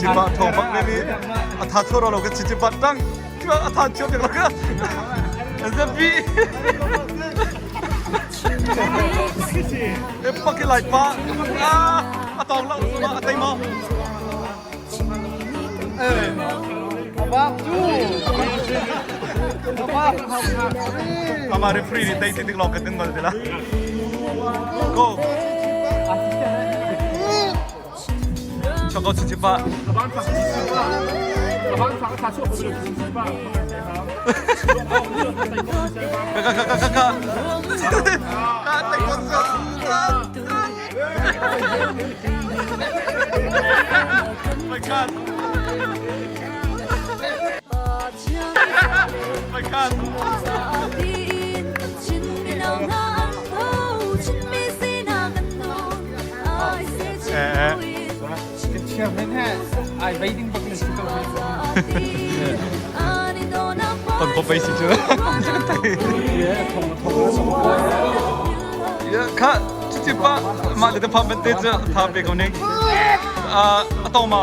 Chichipa thong bak ne ni a tha choro lo ka chichipa tang a tha chio tek lo ka zapi e pak lai pa a tong lo a tei mo Ama referee ni tei tik lok ka ding mal dila. Go. Choko chichipa. Ka ka ka ka ka. Ka tei ko My God. My God. Ai waiting bak na si ko. Ton ko pai si chu. Kha cuci pa mah le pa bante cu tha pe ko ning. A to ma.